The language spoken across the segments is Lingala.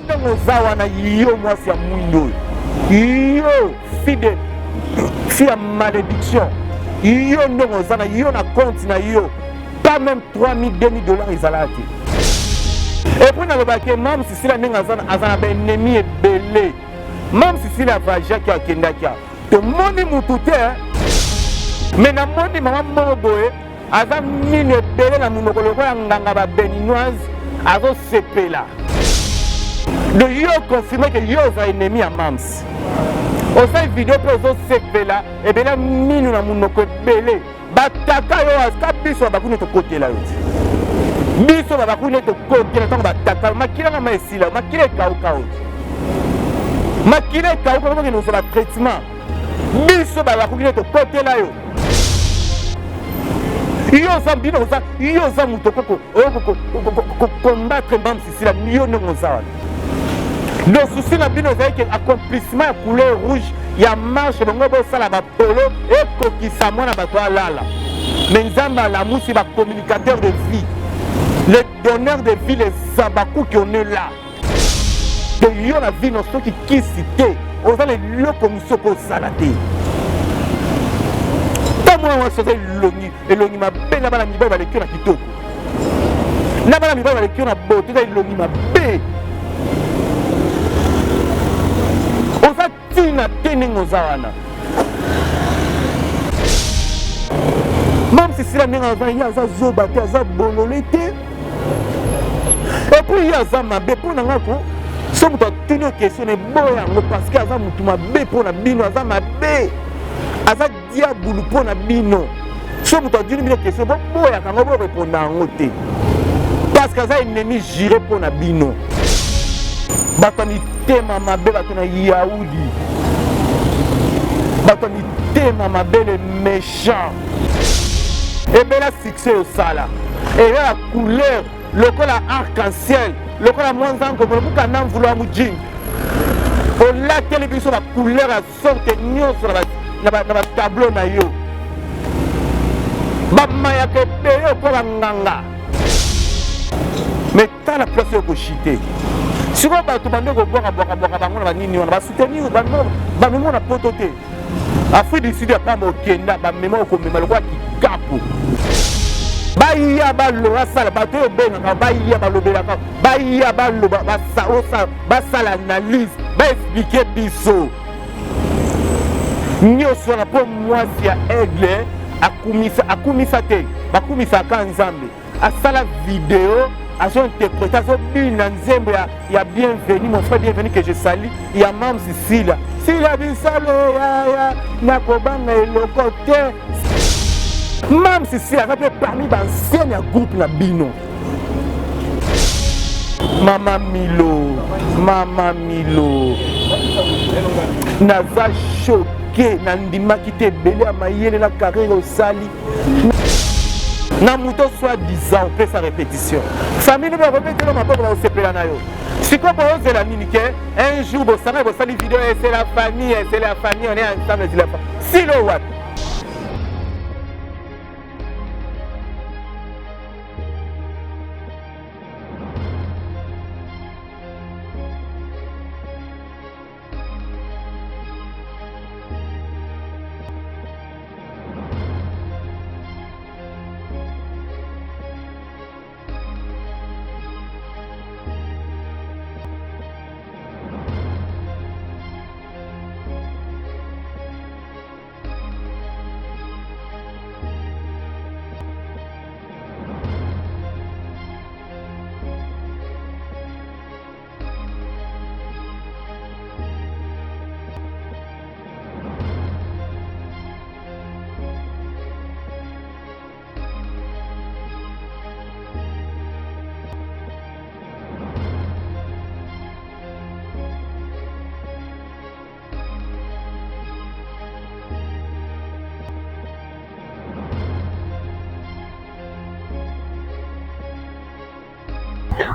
Ndenge oza wana, yo mwasi ya mwindo oyo, yo fille de fille ya malédiction, yo ndenge oza na yo na compte na yo pas même 3000 2000 $ ezalaka te. Et puis nalobaki Mam Sisila ndenge aza na baennemi ebele. Mam Sisila avajaki, akendaki, tomoni mutu te, mais namoni mama moko boye aza mino ebele na monoko lokola nganga ba béninoise, azosepela. Donc yo confirme ke yo oza ennemi ya Mams, osali video mpe ozosepela ebele mino na monoko ebele. Bataka yo aka biso babakuni tokotela yo te, biso babakuni tokotela ntango bataka yo makila na ma esila, makila ekauka yo te, makila ekauka okokende kozwa batraitement. Biso babakuni tokotela yo. Yo oza bino oza yo oza moto okoko combattre Mam Sisila, yo ndenge oza wana. Le souci na bino ezalaki accomplissement ya couleur rouge ya marche bango bosala bapolo ekokisa mwana bato alala. Mais Nzambe alamusi bacommunicateur de vie, les donneurs de vie, les abakuki, on est là. To yo na vie no soki kisi te, oza na eloko mosusu okosala te. Ta mwana mwasi oza elongi elongi mabe, na bana mibali baleki yo na kitoko, na bana mibali baleki yo na boto, oza elongi mabe, oza ntina te ndenge oza wana. Mam Sisila ndenge aza, ye aza zoba te, aza bolole te, et puis ye aza mabe mpo na nga ko so moto atuni yo question na eboya yango parce que aza motu mabe mpo na bino, aza mabe, aza diabulu mpo na bino. So moto atuni bino question, boboyaka yango, borépondre yango te parce que aza ennemi juré mpo na bino. Bato ya mitema mabe, bato na yaudi, bato ya mitema mabe, le méchant. Ebela succès osala eya ya couleur lokola arc-en-ciel, lokola mwanza nkombo mukanda mvula ya mujini, olateli biso bacouleur ya sorte nyonso na batableau na yo, bamayaka ebele okola nganga. Mais tala place oyo koshite sikoyo, bato bande kobwaka-bwaka-bwaka bango na banini wana, basoutenir bamemo na poto te, Afrique du Sud ya pamba okenda, bamema okomema lokola kikapu. Baya baloba basala, bato oyo obengaka baya balobelaka, baya baloba, basala analyse, baexpliquer biso nyonso wana mpo mwasi ya aigle akumisa, akumisa te, bakumisaka Nzambe. Asala video, azointerpréter, azobina nzembo ya Bienvenu, mon frère Bienvenu que je salue, ya Mam Sisila Sila Bisalo yaya nakobanga eloko te. Mam Sisila aza mpe parmi baancienne ya groupe na bino. Mama Milo, mama Milo, naza choqué, nandimaki te ebele ya mayele na carrière osali na moto soit disant opesa répétition, famille no bakobetela maboko, bakosepela na yo. Sikoyo boozela nini ke un jour bosanga, bosali video, c'est la famille, c'est la famille, on est ensemble, c'est la famille. Silo wapi?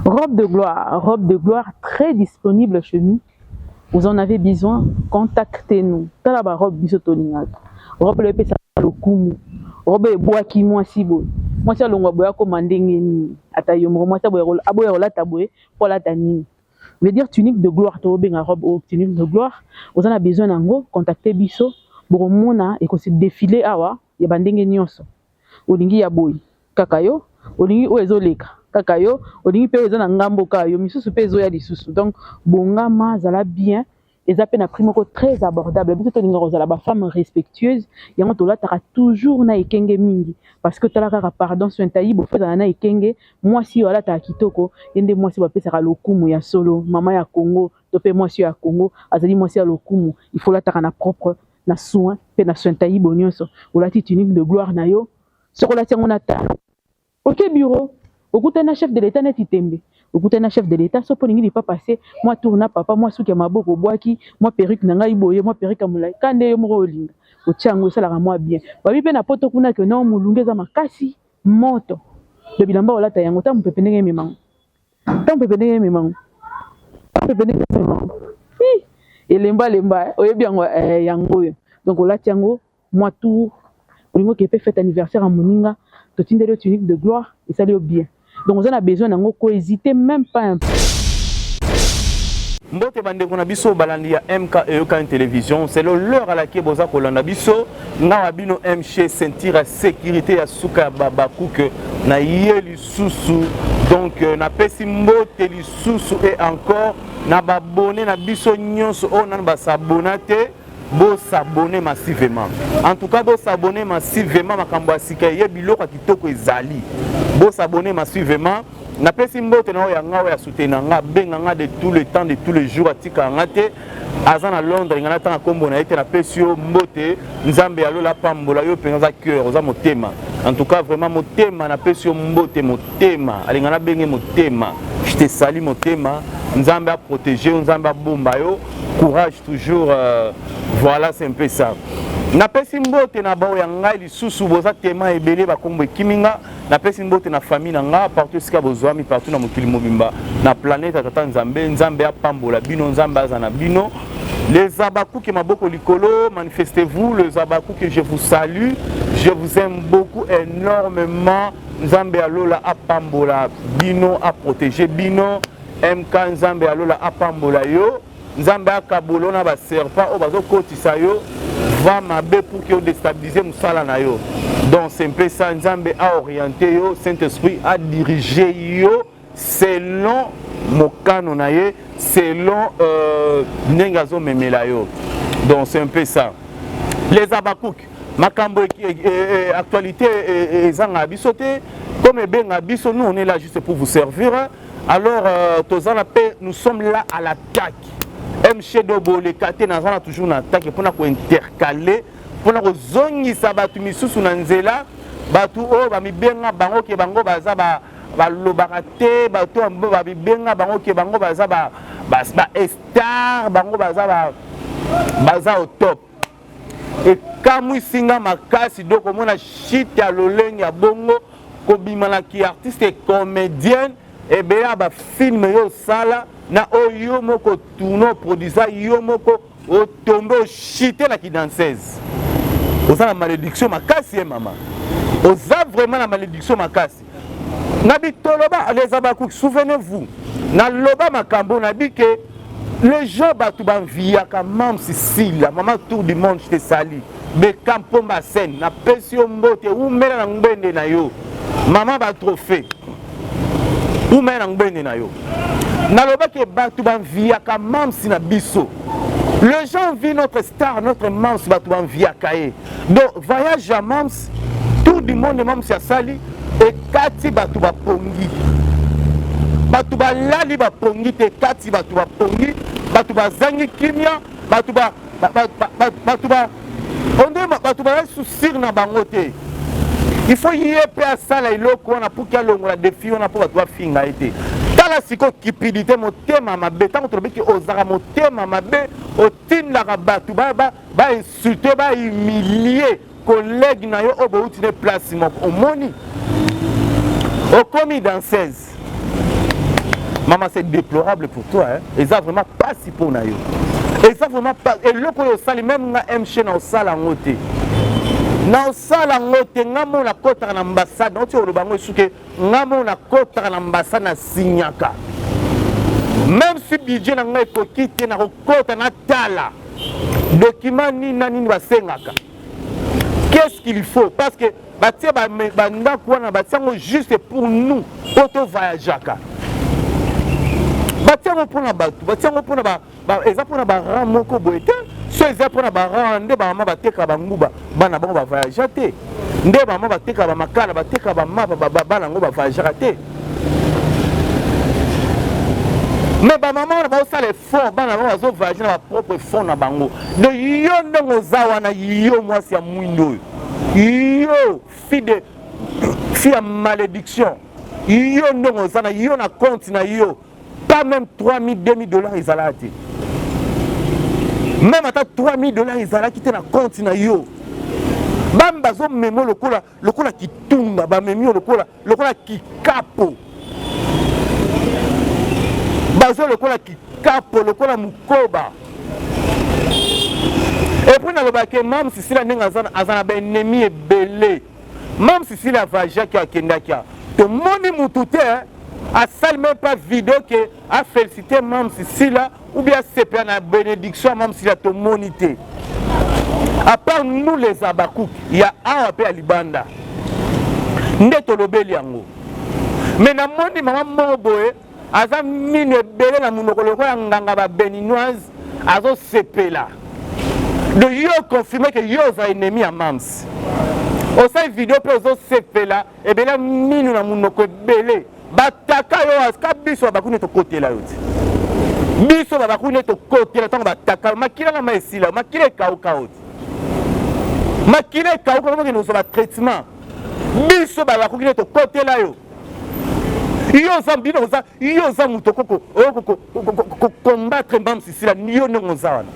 Robe de gloire, robe de gloire très disponible chez nous. Vous en avez besoin, contactez-nous. Tala ba robe biso tolingaka. Robe le pesa lokumu. Robe ebwaki mwasi boye. Mwasi alongwa boye akoma ndenge nini? Ata yo moko mwasi aboya kolata boye po alata nini? Veut dire tunique de gloire, tobenga robe oyo tunique de gloire. Oza na besoin nango, contacter biso. Bokomona ekose défiler awa ya bandenge nyonso. Olingi ya boye kaka yo, olingi oyo ezoleka kaka yo, olingi mpe oyo eza na ngambo kaka yo, misusu mpe ezoya lisusu. Donc bongama, zala bien. Eza mpe na prix moko très abordable. Biso tolingaka kozala bafemme respectueuse, yango tolataka toujours na ekenge mingi, parce que tala kaka, pardon, sointai bofo ezala na ekenge. Mwasi oyo alataka kitoko, ye nde mwasi bapesaka lokumu ya solo. Mama ya Congo to mpe mwasi oyo ya Congo azali mwasi ya lokumu. Il faut lataka na propre, na soin mpe na sointai bo nyonso. Olati tunique de gloire na yo, soki olati yango na talo, oke bureau, okutani na chef de l'État neti tembe, okutani na chef de l'État. So mpo olingi lipapa se mwa tour na papa, mwa suki ya maboko, obwaki mwa perruque na ngai boye, mwa perruque ya molai ka nde yo moko olinga otia yango, esalaka mwa bien. Babi mpe na poto kuna ke non, molunge eza makasi, moto do bilamba olata yango, ta mopepe ndenge ememango, ta mopepe ndenge ememango, ta mopepe ndenge ememango, elemba lemba, oyebi yango yango oyo. Donc olati yango mwa tour, olingi oke mpe fête anniversaire ya moninga, totindeli yo tunique de gloire, esali yo bien. Donc oza na besoin nango, kohésiter même pas un peu. Mbote bandeko na biso balandi ya MK Eyokani Télévision, c'est l'heure à laquelle boza kolanda biso. Nga wa bino MC, ceinture ya sécurité ya suka ya babakuke na ye lisusu. Donc napesi mbote lisusu et encore na babone na biso nyonso oyo nanu basabona te, bosabone massivement. En tout cas, bosabone massivement. Makambo ya sika eye, biloko ya kitoko ezali, bosabone massivement. Napesi mbote na oyo ya nga, oyo asoutenir nga, abenga nga de tout le temps, de tous les jours, atika nga te, aza na Londres, nga natanga nkombo na ye te. Napesi yo mbote, Nzambe ya lola apambola yo mpenza. Aza cœur, oza motema, en tout cas vraiment motema. Napesi yo mbote, motema, alinga nabenge motema. Je te salue, motema. Nzambe aprotege yo, Nzambe abomba yo, courage toujours. Voilà, c'est un peu ça. Napesi mbote na bao ya ngai lisusu, boza tema ebele, bakombo ekimi nga. Napesi mbote na famille na nga partout esika bozwami, partout na mokili mobimba, na planète ya tata Nzambe. Nzambe apambola bino, Nzambe aza na bino. Les Abakuki, maboko likolo, manifestez-vous. Les Abakuki, je vous salue, je vous aime beaucoup énormément. Nzambe ya lola apambola bino, aprotéger bino. MK, Nzambe ya lola apambola yo, Nzambe akabolo na baserpent oyo bazokotisa yo va mabe pour que odéstabiliser mosala na yo. Donc c'est un peu ça. Nzambe aoriente yo, Saint Esprit adirige yo selon mokano na ye, selon ndenge azomemela yo. Donc c'est un peu ça, les Abakouk. Makambo actualité ezanga biso te, comme ebenga biso, nous on est là juste pour vous servir. Alors tozala mpe, nous sommes là à l'attaque. MC Doboleka te, naza na toujours na attaque mpona kointercaler, mpona kozongisa bato misusu na nzela, bato oyo bamibenga bango ke bango baza balobaka te, bato bamibenga bango ke bango baza bastar, bango baza au top. Ekamwisi nga makasi do komona shite ya lolenge ya bongo kobima na ki artiste comédienne. Ebele ya bafilm yo osala na oyo yo moko tourne, oproduisa yo moko, otombe ochite na kidanseuse. Oza na malédiction makasi ye mama, oza vraiment na malédiction makasi. Na bitoloba, les Abakuki, souvenez-vous, naloba makambo nabi ke les gens, bato banviaka mam Sisila, mama tour du monde, je te salue. Beka Mpomba scène, napesi yo mbote, umela na ngbende na yo, mama batrophée, umela na ngbende na yo. Nalobaki bato banviaka mamsi na biso. Les gens envient notre star, notre mams, bato banviaka ye. Donc voyage ya mams, tour du monde mams asali, ekati bato bapongi, bato balali bapongi te, ekati bato bapongi, bato bazangi kimia, bato bato ba onde bato bazali susir na bango te. Il faut ye mpe asala eloko wana pour que alongola défi wana, mpo bato bafinga ye te. Tala sikoyo cupidité, motema mabe. Ntango tolobiki ozalaka motema mabe, otindaka bato bainsulte, bahumilie collègue na yo oyo bouti ne place moko. Omoni okomi danseuse, mama, c'est déplorable pour toi, hein? Eza vraiment pasi mpo na yo, eza vraiment eloko oyo osali. Même nga MC na osala yango te, na osala yango te. Nga mo nakɔtaka na ambassade, nauti koloba yango esuke. Nga mo nakɔtaka na ambassade, nasinyaka. Même si budget na ngai ekoki te, nakokota natala document nini na nini basengaka. Qu'est-ce qu'il faut? Parce que batie bandako wana, batie yango juste pour nous, mpo tovoyageaka. Batie yango mpona bato, batie yango mpona eza mpona baran moko boye te. So eza mpona baran nde bamama bateka banguba, bana bango bavoyagea te. Nde bamama bateka bamakala, bateka bamapa, bana yango bavoyageaka te. Mais bamama wana baosala effort, bana bango bazovoyage na bapropre fond na bango. Donc yo ndenge oza wana, yo mwasi ya mwindo oyo, yo fille de fille ya malédiction, yo ndenge oza na yo na compte na yo, pas même 3000 2000 $ ezalaka te. Même ata 3000 $ ezalaki te na compte na yo. Bami bazomema lokola kitunga, bamemi yo lokola kikapo, bazo lokola kikapo, lokola mokoba. Et puis nalobaki, Mam Sisila ndenge aza na baennemi ebele. Mam Sisila avajaki, akendaki, tomoni mutu te asali même pas vidéo ke afélicité Mam Sisila ou bien asepela na bénédiction ya Mam Sisila. Tomoni te, à part nous les Abakouk ya awa mpe ya libanda nde tolobeli yango. Mais namoni mama moko boye aza mino ebele na monoko lokola nganga babéninoise, azosepela. Donc yo confirme ke yo oza ennemi ya Mams. Osali video mpe ozosepela, ebele mino na monoko ebele. Bataka yo ka, biso babakuni tokotela yo te. Biso babakuni tokotela ntango bataka makila na ma esila, makila ekauka yo te, makila ekauka, okende kozwa batraitement. Biso babakoki nde tokotela yo. Yo oza, bino oza, yo oza moto okoko combattre Mam Sisila. Yo ndenge oza wana,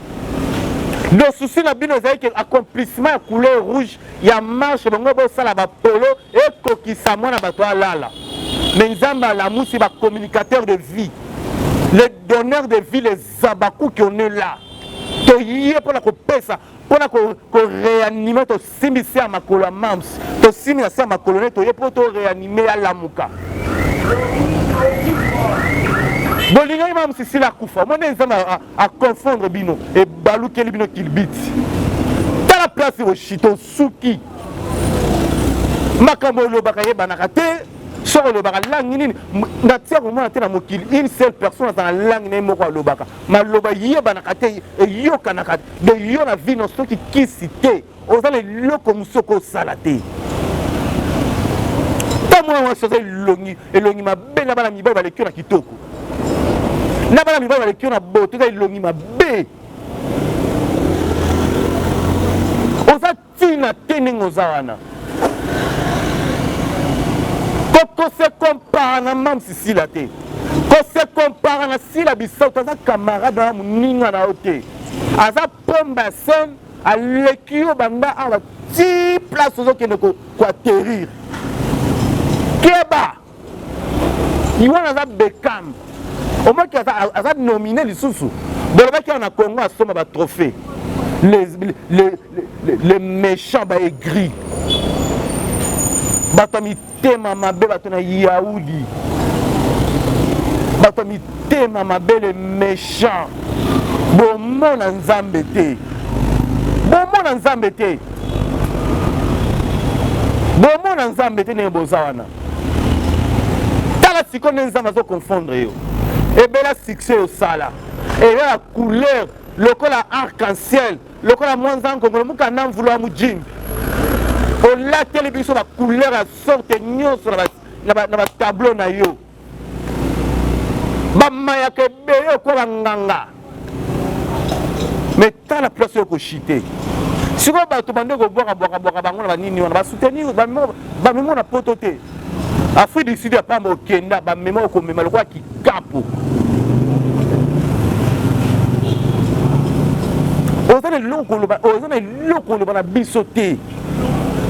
donc souci na bino ezali ke accomplissement ya couleur rouge ya marche bango bosala bapolo ekokisa mwana bato alala. Mais Nzambe alamusi bacommunicateur de vie, les donneurs de vie, les Abakuki. On est là, toye mpona kopesa, mpona koréanimer. Tosimbi se ya makolo ya Mams, tosimbi na se ya makolo ne, toye mpo toréanimer, alamuka. Bolingaki Mams esila akufa. Omoni, Nzambe aconfondre bino, ebalukeli bino kilbiti. Tala place oshite, osuki. Makambo olobaka yebanaka te. Soki olobaka langue nini, natia komona te. Na mokili, une seule personne aza na langue na ye moko, alobaka maloba yebanaka te, eyokanaka de yo na vino. Soki kisi te, oza na eloko mosusu okosala te. Ta mwana mwasi oza elongi, elongi mabe. Na bana mibali baleki yo na kitoko, na bana mibali baleki yo na boto. Oza elongi mabe, oza ntina te. Ndenge oza wana, kokose comparer na Mam Sisila te, kose comparer na Sila Bisauto. Aza camarade na moninga na yo te, aza pomba ya scène, aleki yo banda awa ti place ozokende koatterrir. Keba, wana aza Bekam. Omoki aza nominé lisusu. Bolobaki awa na Congo asomba batrophée. Les méchants, baaigris, bato ya mitema mabe, bato na yaudi, bato ya mitema mabe, les méchants. Bomona Nzambe te, bomona Nzambe te, bomona Nzambe te. Ndenge boza wana, tala sikoyo nde Nzambe azoconfondre yo. Ebela succès osala, eya ya couleur lokola arc-en-ciel, lokola mwanza nkongolo mokanda mvula ya mojimbi. Olateli biso bacouleur ya sorte nyonso na batableau na yo, bamayaka ebele okola nganga. Mais tala place oyo koshite sikoyo. Bato bande kobwaka bwaka bango na banini wana, basoutenir bamemo na poto te, Afrique du Sud ya pamba. Okenda, bamema, okomema lokola kikapo. Oza na eloko koloba, oza na eloko koloba na biso te.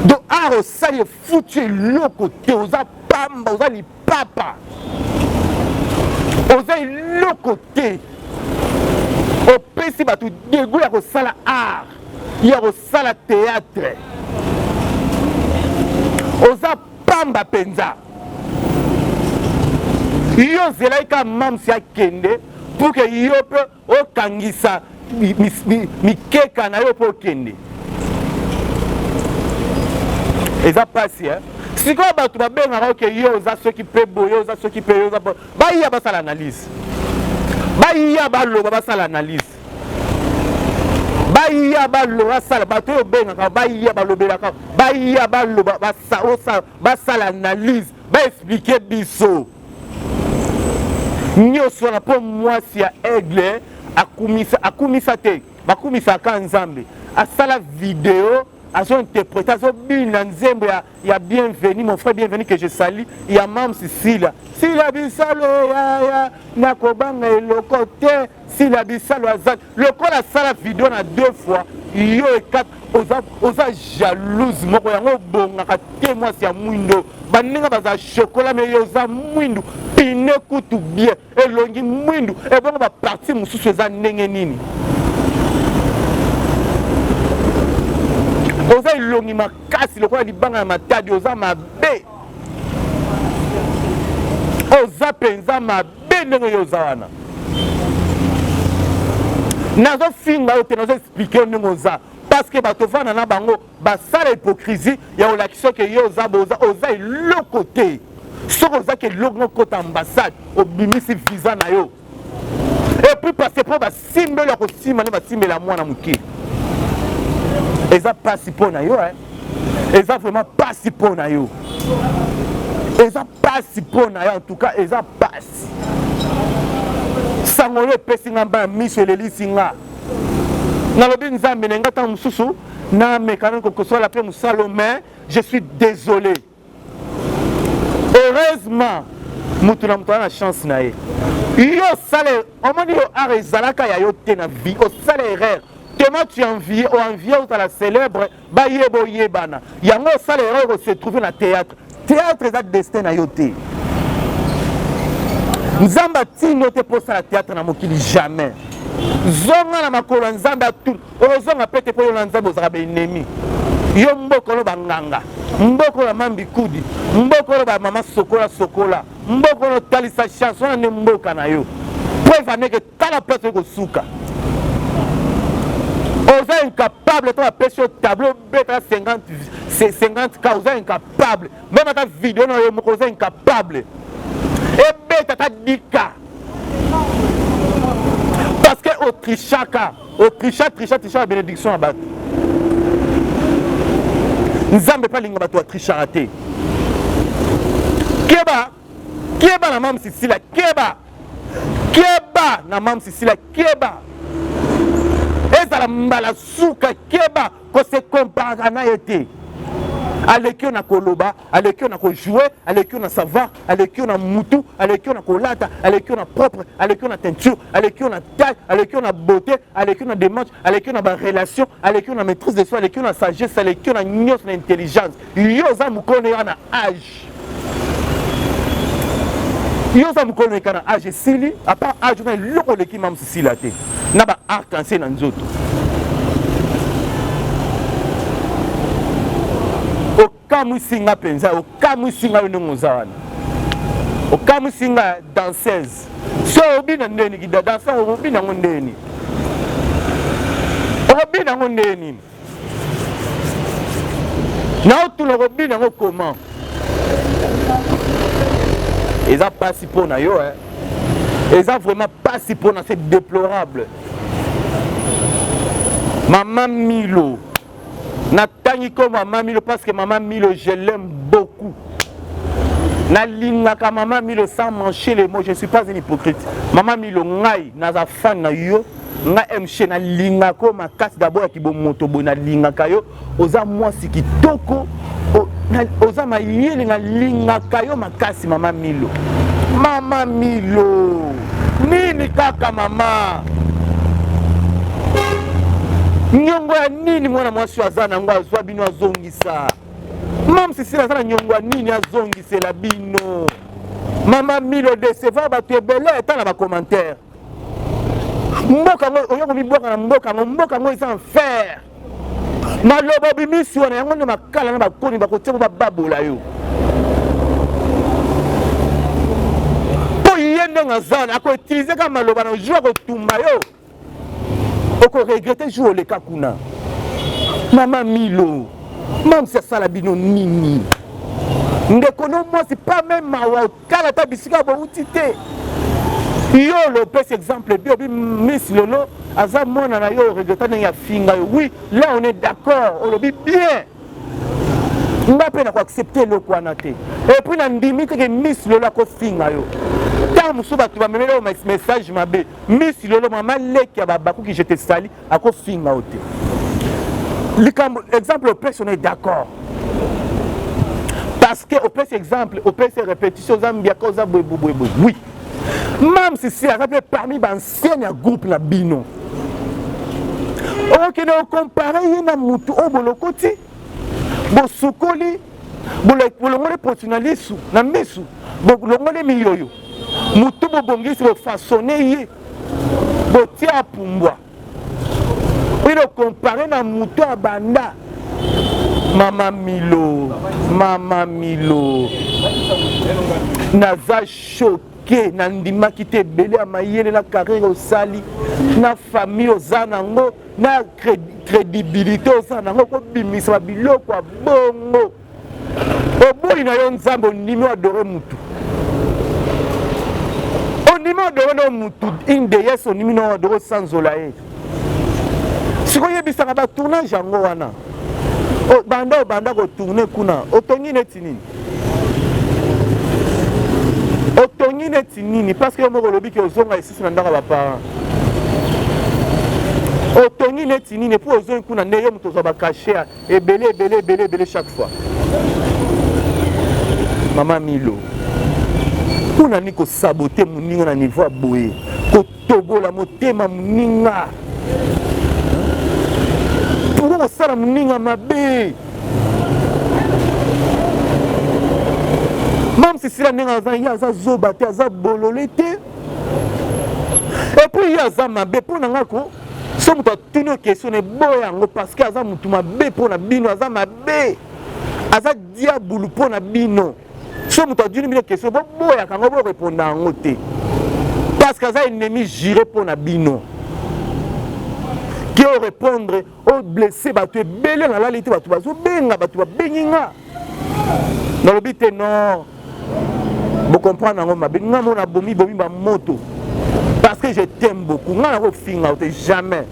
Donc art osali efuti eloko te. Oza pamba, oza lipapa, oza eloko te. Opesi bato dégoût ya kosala art, ya kosala théâtre. Oza pamba mpenza. Yo ozelaki kaka Mamsi akende. pour que yo mpe okangisa mikeka na yo mpo okende. Eza pasi eh? Sikoyo bato babengaka oke yo oza soki mpe boye, oza soki mpe yo oza baya basala analyse, baya baloba basala analyse, baya baloba basala. Bato oyo obengaka baya balobelaka, baya baloba basala analyse, baexplike biso nyonso wana mpo mwasi ya aigle akumisa, akumisa te, bakumisaka Nzambe. Asala video, azo interprete, azobina nzembo ya, ya bienvenu mon frère bienvenu que je salue, ya mam Sila Sila bisalo yaya nakobanga eloko te. Sila bisalo aza lokola asala video na deux fois yo ekat oza, oza jalouse moko yango obongaka te mwasi ya mwindo baninga baza chocolat me yo oza mwindu pine kutu bien elongi mwindu ebongo baparti mosusu eza ndenge nini? Oza elongi makasi lokola libanga ya Matadi, oza mabe, oza mpenza mabe ndenge yo oza wana. Nazofinga yo te, nazo explike yo ndenge oza parce que bato ovanda na bango basala hypocrisie ya kolakisa ke yo oza boza, oza eloko te. Soki ozaki eloko ngo kota ambassade obimisi visa na yo et puis passeport basimbeli ya kosimba nde basimbela mwana moke. Eza pasi mpo na yo eh? Eza vraiment pasi mpo na yo, eza pasi mpo na yo, en tout cas eza pasi. Sango oyo epesi nga mba ya miso, elelisi nga. Nalobi Nzambe na nga ntango mosusu nameka nani kokosola mpe mosalo, mais je suis désolé. Heureusement moto na moto aza na chance na ye. Yo osala, omoni yo art ezalaka ya yo te na vie, osala erreur tellement tu envie, oenvie ozala célèbre, bayeba oyebana yango, osala erreur ose trouver na théâtre. Théâtre eza destin na yo te. Nzambe atindi yo te mpo osala théâtre na mokili, jamais. Zonga na makolo ya Nzambe atuni, ozonga pe te mpo yo na Nzambe ozalaka baennemi. Yo mboka oyo banganga, mboka oyo mambi kudi, mboka oyo bamama sokola sokola, mboka oyo otalisa chance wana nde mboka na yo. Preuve aneke tala place oyo kosuka. Oza incapable to bapesi yo tableau obeta 50 50 k, oza incapable meme ata video na yo moko oza incapable ebeta ata 10 k parce que otrichaka, otricha tricha tricha ya bénédiction ya bato. Nzambe mpe alinga bato batrichaka te. Keba, keba na mame Sisila, keba, keba na mame Sisila, keba, ezala mbala suka, keba kose comparaka na ye te. Aleki yo na koloba, aleki yo na kojoue, aleki yo na savoir, aleki yo na mutu, aleki yo na kolata, aleki yo na propre, aleki yo na teinture, aleki yo na taille, aleki yo na beauté, aleki yo na démarche, aleki yo na barelation, aleki yo na maîtrise de soi, aleki yo na sagesse, aleki yo na nyonso, na intelligence. Yo oza mokolo ya na age, yo oza mokolo eka na age esili, à part age oza eloko oleki mame Sisila te na ba arc-en-ciel na nzoto. Okamwisi nga mpenza, okamwisi nga yo ndenge oza wana, okamwisi nga danseuse. So obina ndeni kida danse, obina yango ndeni, okobina yango ndenge nini? Naotuna okobina yango comment? Eza pasi mpo na yo eh? Eza vraiment pasi mpo na, c'est déplorable. Mama Milo, natangi ko Mama Milo parce que Mama Milo je l'aime beaucoup. Nalingaka Mama Milo sans mancher les mots, je ne suis pas un hypocrite. Mama Milo, ngai naza fan na yo, nga MC nalingaka yo makasi d'abord ya kibomoto boye, nalingaka yo, oza mwasi kitoko, oza mayele, nalingaka yo makasi Mama Milo. Mama Milo, nini kaka mama? Nyongo ya nini mwana mwasi oyo aza nango azwa bino azongisa? Mame Sisila aza na nyongo ya nini azongisela bino? Mama Milo decevoir bato ebele ata na bacommentaire. Mboka yango oya komibwaka na mboka yango, mboka yango eza enfer. Maloba obimisi wana yango nde makala na bakoni bakotia po bababola yo. Mpo ye ndenge aza wana akoutilize kaka maloba na jour akotumba yo, okoregrete jour oleka kuna. Mama Milo, mamsi asala bino nini? Ndeko no mwasi pas meme mawa otala ata bisika bowuti te. Yo olopesi exemple bi obi Miss Lolo aza mwana na yo, oregreta ndenge afinga yo. Oui, là on est d'accord, olobi bien. Nga mpe nako accepte eloko wana te. Et puis nandimi te ke Miss Lolo akofinga yo. Ntango mosusu bato bamemeli yo message mabe, Miss Lolo mama leki ya babakuki je te sali akofinga yo te. Likambo exemple opesi, on est d'accord. Parce que opesi exemple, opesi répétition, oza mbiaka, oza boye boye boye. Oui. Mam Sisi aza mpe parmi ba ancienne ya groupe na bino. Okende okompare ye na mutu oyo bolokoti, bosukoli, bolongoli potu na lisu, na misu, bolongoli miyoyo, mutu bobongisi, bofasone ye, botia apumbwa. Oyo compare na mutu abanda. Mama Milo, Mama Milo, naza choqué, nandimaki te ebele ya mayele na carrière osali, na famille oza nango, na crédibilité oza nango, kobimisa ba biloko ya bongo. Oboyi na yo Nzambe, ondimi adore mutu, ondimi adore no mutu, une déesse, ondimi no adore sanzola ye. Sikoyo yebisaka ba tournage yango wana, banda obanda kotourne kuna, otongi neti nini? Otongi neti nini? Parce que yo moko olobi ke ozonga lisusu na ndako ya baparent. Otongi neti nini? Epuis ozongi kuna nde yo moto ozwa bacachet ebele ebele ebele ebele chaque fois. Mama Milo, mpona nini kosabote moninga na niveau ya boye, kotobola motema moninga, pourquoi kosala moninga mabe? Mam Sisila ndenge aza, ye aza zoba te, aza bolole te, epuis ye aza mabe mpo na nga ko so moto atuni yo question na eboya yango parce que aza motu mabe mpo na bino, aza mabe, aza diabulu mpo na bino. So moto atuni bino question, boboyaka yango, boreponda yango te parce que aza ennemi juré mpo na bino. Ke orépondre, oblesse bato ebele, nalali te, bato bazobenga, bato babengi nga, nalobi te non, bocomprendre yango mabe. Nga mo nabomi bomi bamoto parce que je t'aime beaucoup. Nga nakofinga te jamais,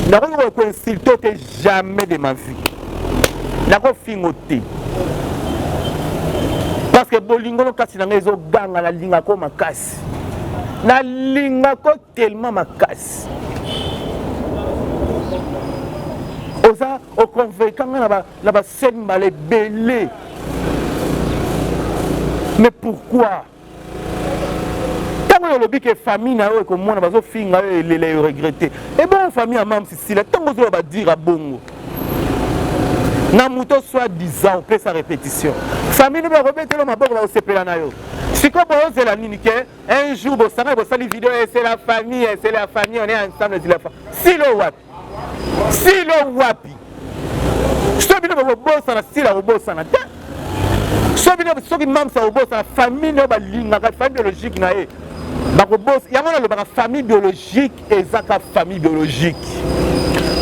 nakoki koinsulte te jamais de ma vie, nakofinga te parce que bolingo no kasi na ngai ezoganga, nalingako makasi, nalingako tellement makasi. Oza oconvainca nga na bascène mbala ebele, mais pourquoi ntango oyo olobi ke famille na yo ekomona bazofinga yo, elela yo regrete? Ebongo famille ya Mam Sisila, ntango ozoloba badira bongo na moto soit disant opesa répétition, famille no bakobetela maboko, bakosepela na yo. Sikoyo boyozela nini ke un jour bosangani, bosali video, c'est la famille, c'est la famille, on est ensemble, c'est la famille. Silo wapi? Silo wapi? So bino bokobosana, sila kobosana te. So bino soki mamsa kobosana famille nayo balingaka, famille biologique na ye bakobosa yango. Nalobaka famille biologique ezaka famille biologique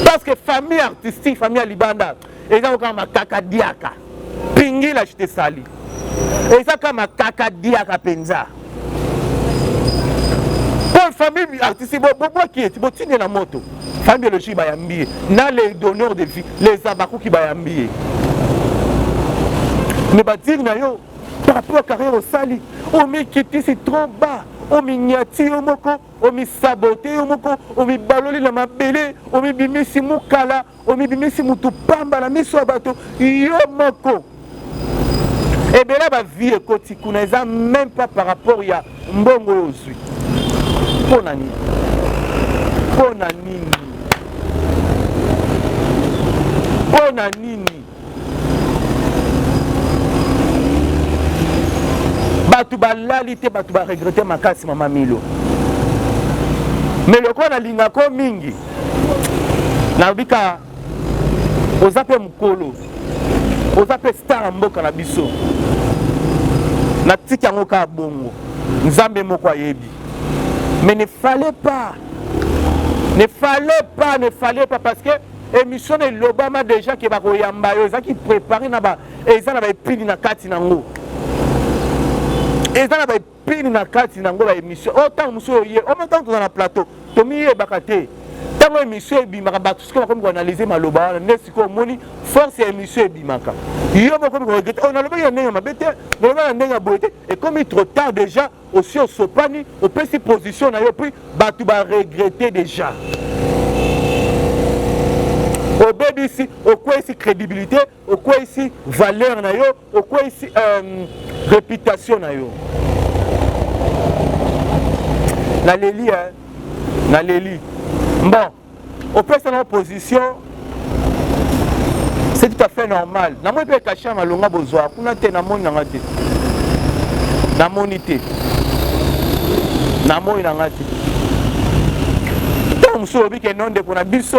parce que famille artistique, famille ya libanda eza kaka makaka diaka pingila je te sali, eza kaka makaka diaka mpenza. Po famille artistique bobwaki eti botindi na moto, famille biologique bayambi ye na les donneurs de vie, les abakuki bayambi ye. Mais badire na yo par rapport à carrière osali, omikitisi trop bas, ominyati yo moko, omisabote yo moko, omibaloli na mabele, omibimisi mokala, omibimisi mutu pamba na miso ya bato yo moko. Ebele bavie ekoti kuna eza même pas par rapport ya mbongo oyo ozwi. Mpo na nini? Mpo na nini? Mpo na nini? Bato balali te, bato baregrete makasi. Mama Milo, me lokola nalingako mingi, nalobi ka oza mpe mokolo, oza mpe star ya mboka na biso, natiki yango kaka bongo. Nzambe moko ayebi. Mais ne fallait pas. Ne fallait pas, ne fallait pas parce que émission na elobama déjà ke bakoyamba yo ezalaki préparé na ba eza na ba epini na kati nango. Eza na ba epini na kati nango ba émission. Oh tango mosusu oye, oh ntango toza na plateau, tomiyebaka te. Ntango émission ebimaka bato sikoyo bakomi koanalyse maloba wana nde sikoyo omoni force ya émission ebimaka. Yo moko okomi koregrete, oh nalobaki na ndenge ya mabe te, nalobaki na ndenge ya boye te, ekomi trop tard déjà. Osi osopani, opesi position na yo puis bato ba regretter déjà. Obebisi, okweyisi crédibilité, okweyisi valeur na yo, okweyisi euh, réputation na yo. Naleli hein, naleli. Bon, opesa na position c'est tout à fait normal namoni mpe kashe ya malonga bozwa kuna te namoni nanga te namoni te namoni nanga te ntango mosusu olobi ke no ndeko na biso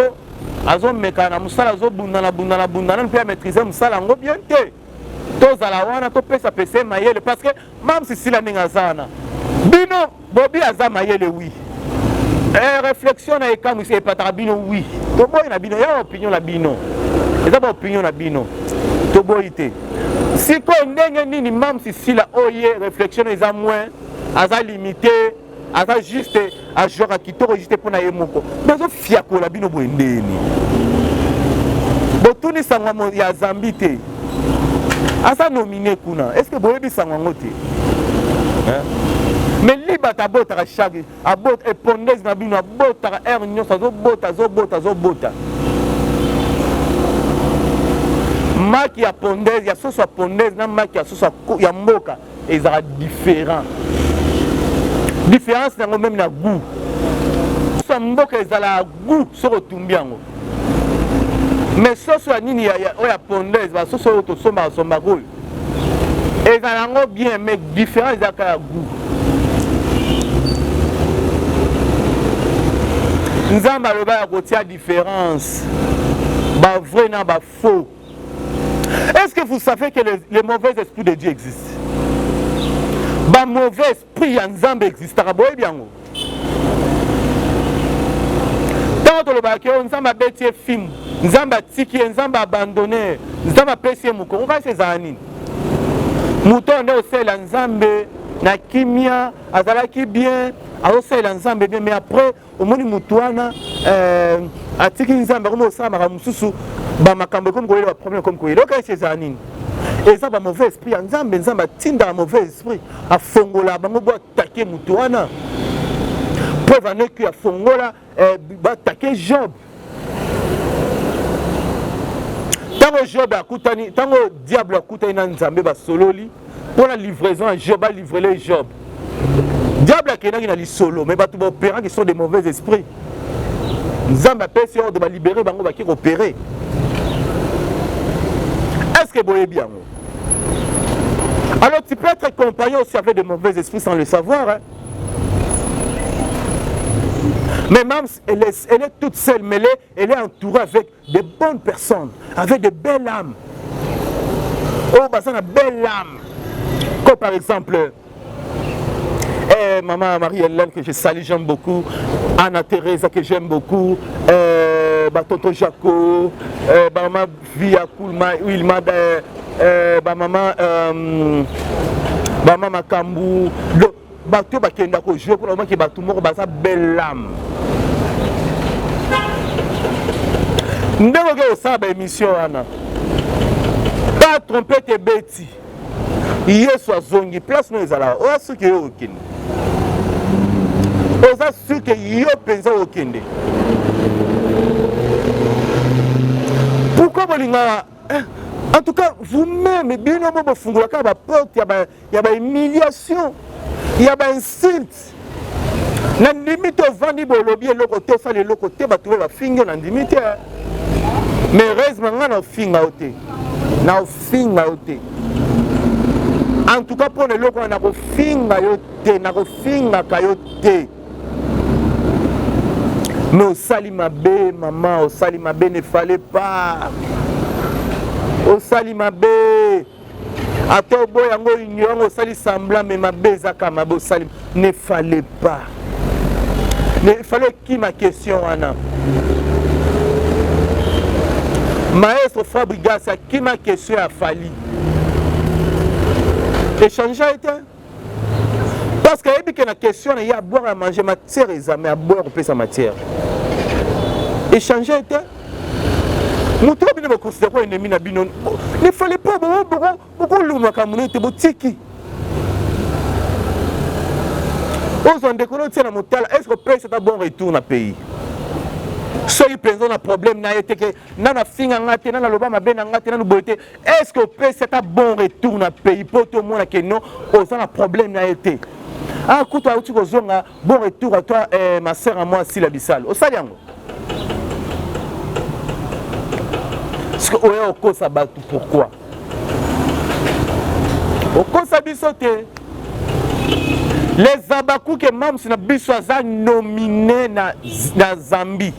azomeka na mosala azobundana bundana bundana mpe amaîtrise mosala yango bien te tozala wana topesa pesa ye mayele parce que mam sisila ndenge aza wana bino bobi aza mayele wi eh, réflexion na ekamwisi epataka bino wi toboyi na bino ya opinion na bino eza ba opinion na bino toboyi te sikoyo ndenge nini mam sisila oye réflexion eza moins aza limité aza juste ajouaka kitoko juste mpo na ye moko bazofiakola bino boye ndeni botuni sango ya zambi te aza nomine kuna est ce que boyebi sango yango te mais libata abotaka chaque abota epondese na bino abotaka heure nyonso azobota azobota azobota maki ya pondese ya soso ya pondese na maki ya soso ya mboka ezalaka différent différence yango meme na goût soso ya mboka ezalaka goût soki otumbi yango mais soso ya nini oyo ya pondeuse basoso oyo tosombaka sombaka oyo ezala yango bien mais différence ezalaka ya goût nzambe aloba ya kotia différence ba vrai na ba faux Est-ce que vous savez que les, les mauvais esprits de Dieu existent? Ba mauvais esprit ya Nzambe existaka, boyebi yango? Ntango tolobaka ke oh, Nzambe abeti ye fimbu, Nzambe atiki ye, Nzambe abandone ye, Nzambe apesi ye mokongo, kasi ezala nini? Moto oyo nde osalela Nzambe na kimia, azalaki bien, azosalela Nzambe bien, mais après omoni motu wana eh, atiki nzambe akomi kosala makambo mosusu bamakambo ekomi koyela baproblème ekomi koyela okanisi ezala nini eza ba mauvais esprit ya nzambe nzambe atindaka mauvais esprit afongola bango bo atake motu wana preuve en est que afongola eh, batake job ntango job akutani ntango diable akutani na nzambe basololi mpo na livraison ya job alivrele job diable akendaki na lisolo mais bato baopéraki sont des mauvais esprits nzambe apesi ordre balibere bango bake koopere est ce que boyebi yango alors tu peux être compagnon aussi avec de mauvais esprits sans le savoir hein? Mais Mams, elle est, elle est toute seule, mais elle est, elle est entourée avec de bonnes personnes, avec de belles âmes. Oh, bah ça, une belle âme. Comme par exemple, eh, maman Marie-Hélène que je salue, j'aime beaucoup. Anna Teresa que j'aime beaucoup. Eh, bah, Tonton Jaco, eh, bah, maman Via Kulma, Wilma, eh, eh, bah, maman, euh, bah, maman Makambu. Bato oyo bakenda ko jouer kuna omaki bato moko baza belle âme. Ndenge oke kosala ba émission wana ba trompette ebeti Yesu azongi place no ezalaka oza suki yo okende oza suki yo mpenza okende pourquoi bolingaka eh, en tout cas vous-même bino mo bofungolaka baporte ya ba humiliation ya ba insulte na ndimi te ovandi bolobi eloko te osala eloko te bato oyo bafingi yo na ndimi te mais heureusement ngai na ofinga yo te na ofinga yo te en tout cas mpo na eloko wana nakofinga yo te nakofingaka yo te mais osali mabe mama osali mabe ne fallait pas osali mabe. Ata oboya yango, ignore yango, osali semblant, mais mabe ezaka mabe osali. Ne fallait pas. Ne fallait okima question wana. Maestro Fabregas akima question ya Fally. Échange ete parce que ayebi ke na question na ye aboire ya manger matière eza mais aboire kopesa matière. Échange ete moto oyo bino boconsidere ko ennemi na bino ne fallait pas bokoluma makambo na ete botiki ozwa ndeko na otia na motala est ce que opesi ata bon retour na pays soki mpenza na problème na ye te ke nanu afinga nga te, nanu aloba mabe na nga te, nanu boye te, est ce que opesi ata bon retour na pays mpo tomona ke non oza na problème na ye te? Ah, kutu auti kozonga, bon retour à toi eh, ma sœur à moi Sila Bisalo, osali yango soki oya okosa bato, pourquoi okosa biso te? Les Abakuke, mams na biso aza nominé na Zambie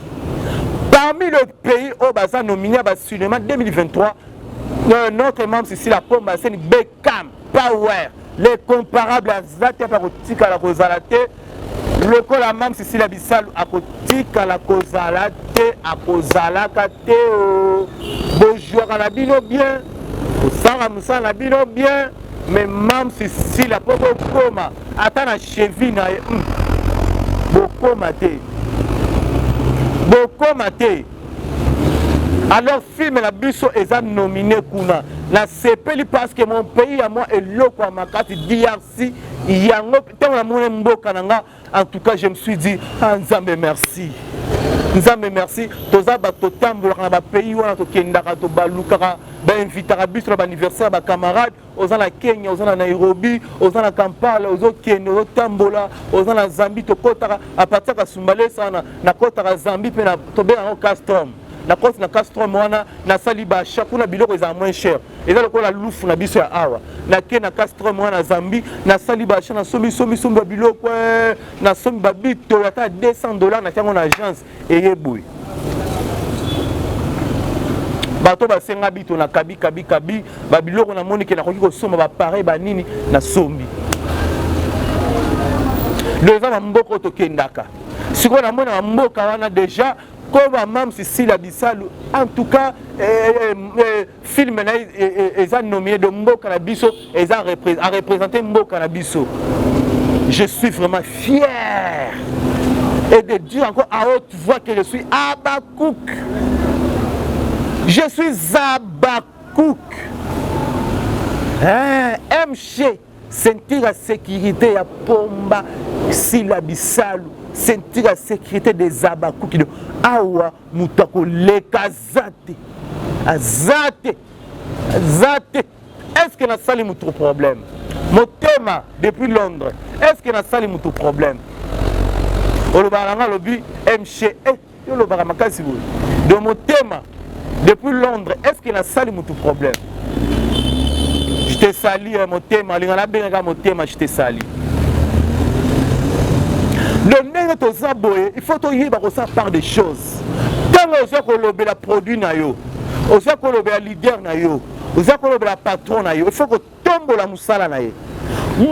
parmi le pays oyo baza nominé ya bacinéma 2023. Notre mams Sila Pomba Seni Bekam Power, les comparables aza te, mpe akotikala kozala te lokola mams Sila Bisalu, akotikala kozala te, akozalaka te. O bozwaka na bino bien, kosala mosala na bino bien, mais mams Sila, mpo bokoma ata na cheville na ye, bokoma te, bokoma te. Alors film na biso eza nominé kuna, nasepeli parce que mon pays ya mwa eloko ya makasi DRC yango. Ntango namoni mboka na nga, en tout cas je me suis dit: ah, Nzambe merci, Nzambe merci. Toza bato totambolaka na bapays wana, tokendaka, tobalukaka, bainvitaka biso na baanniversaire ya bacamarade. Oza na Kenya, oza na Nairobi, oza na Kampala, ozokende, ozotambola, oza na Zambie. Tokɔtaka à partir ya Kasumbalesa wana, nakɔtaka Zambie mpe tobengaka Castrom. Nakɔti na Castrom wana, nasali baachat kuna, biloko ezala moins cher, eza lokola lufu na biso ya awa. Nake na Castrom wana na Zambie, nasali baachat, nasombi sombi sombi babiloko, nasombi babito ata 200 $, natiango na agence eye boye. Bato basenga bito na kabi kabi kabi babiloko, namoni ke nakoki kosomba bapareil banini, nasombi. Donc eza bamboka oyo tokendaka. Sikoyo namoni na bamboka wana déjà koma Mams Sila Bisalu, en tout cas film na ye eza nominé de mboka na biso, eza areprésente mboka na biso. Je suis vraiment fier et de dire encore à haute voix que je suis Abakouk, je suis Abakouk, hein, MC ceinture ya sécurité ya Pomba Sila Bisalu, ceinture ya sécurité des Abakuki. Awa moto akoleka aza te, aza te, aza te. Est ce que nasali moto problème? Motema depuis Londres, est ce que nasali moto problème? Olobaka na nga, alobi mc eh, yo olobaka makasi boye. De motema depuis Londres, est ce que nasali moto problème? Je te salue eh, motema alinga nabengaka motema, je te salue. Donc ndenge toza boye, il faut toyeba kosala part des choses. Ntango oza kolobela produit na yo, oza kolobela leader na yo, oza kolobela patron na yo, il faut kotombola mosala na ye.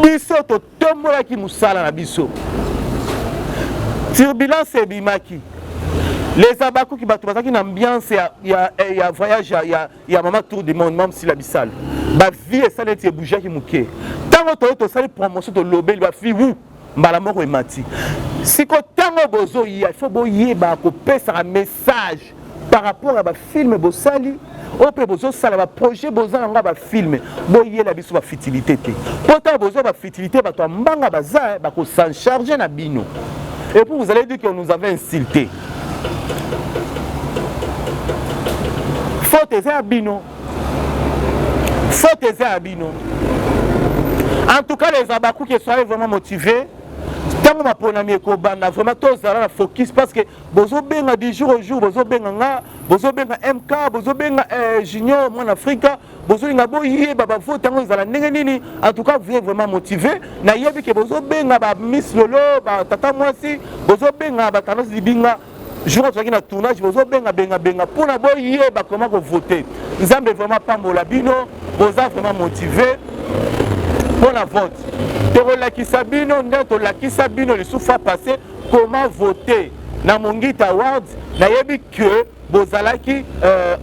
Biso totombolaki mosala na biso, turbulence ebimaki. Les Abakuki, bato bazalaki na ambiance ya voyage ya mama tour du monde, mama Sila Bisalo. Bavie esali eti ebougeaki moke. Ntango toye tosali promotion, tolobeli bafille wu, mbala moko emati. Siko ntango bozoya, il faut boyeba kopesaka message par rapport ya bafilm bosali oyo mpe bozosala, baprojet boza nango ya bafilm. Boyela biso bafutilité te, mpo ntango bozwa bafutilité, bato ya mbanga baza bakosan charge na bino et puis vous allez dire que nous avait insulté. Faute eza ya bino, faute eza ya bino. En tout cas les Abakuki, soyez vraiment motivés. Ntango maponami ekobanda, vraiment tozala na focus, parce que bozobenga du jour au jour, bozobenga nga, bozobenga MK, bozobenga Junior Mwana Afrika, bozolinga boyeba bavote yango ezala ndenge nini. En tout cas vous êtes vraiment motivé. Nayebi ke bozobenga bamiss Lolo, batata mwasi, bozobenga batandasi libinga. Jour tozalaki na tournage, bozobenga benga benga mpona boyeba koma kovote. Nzambe vraiment pambola bino. boza vraiment motive mpo na vote. Tokolakisa bino nde tolakisa bino lisusu fois passé comment voter na Mongita Awards. Nayebi que bozalaki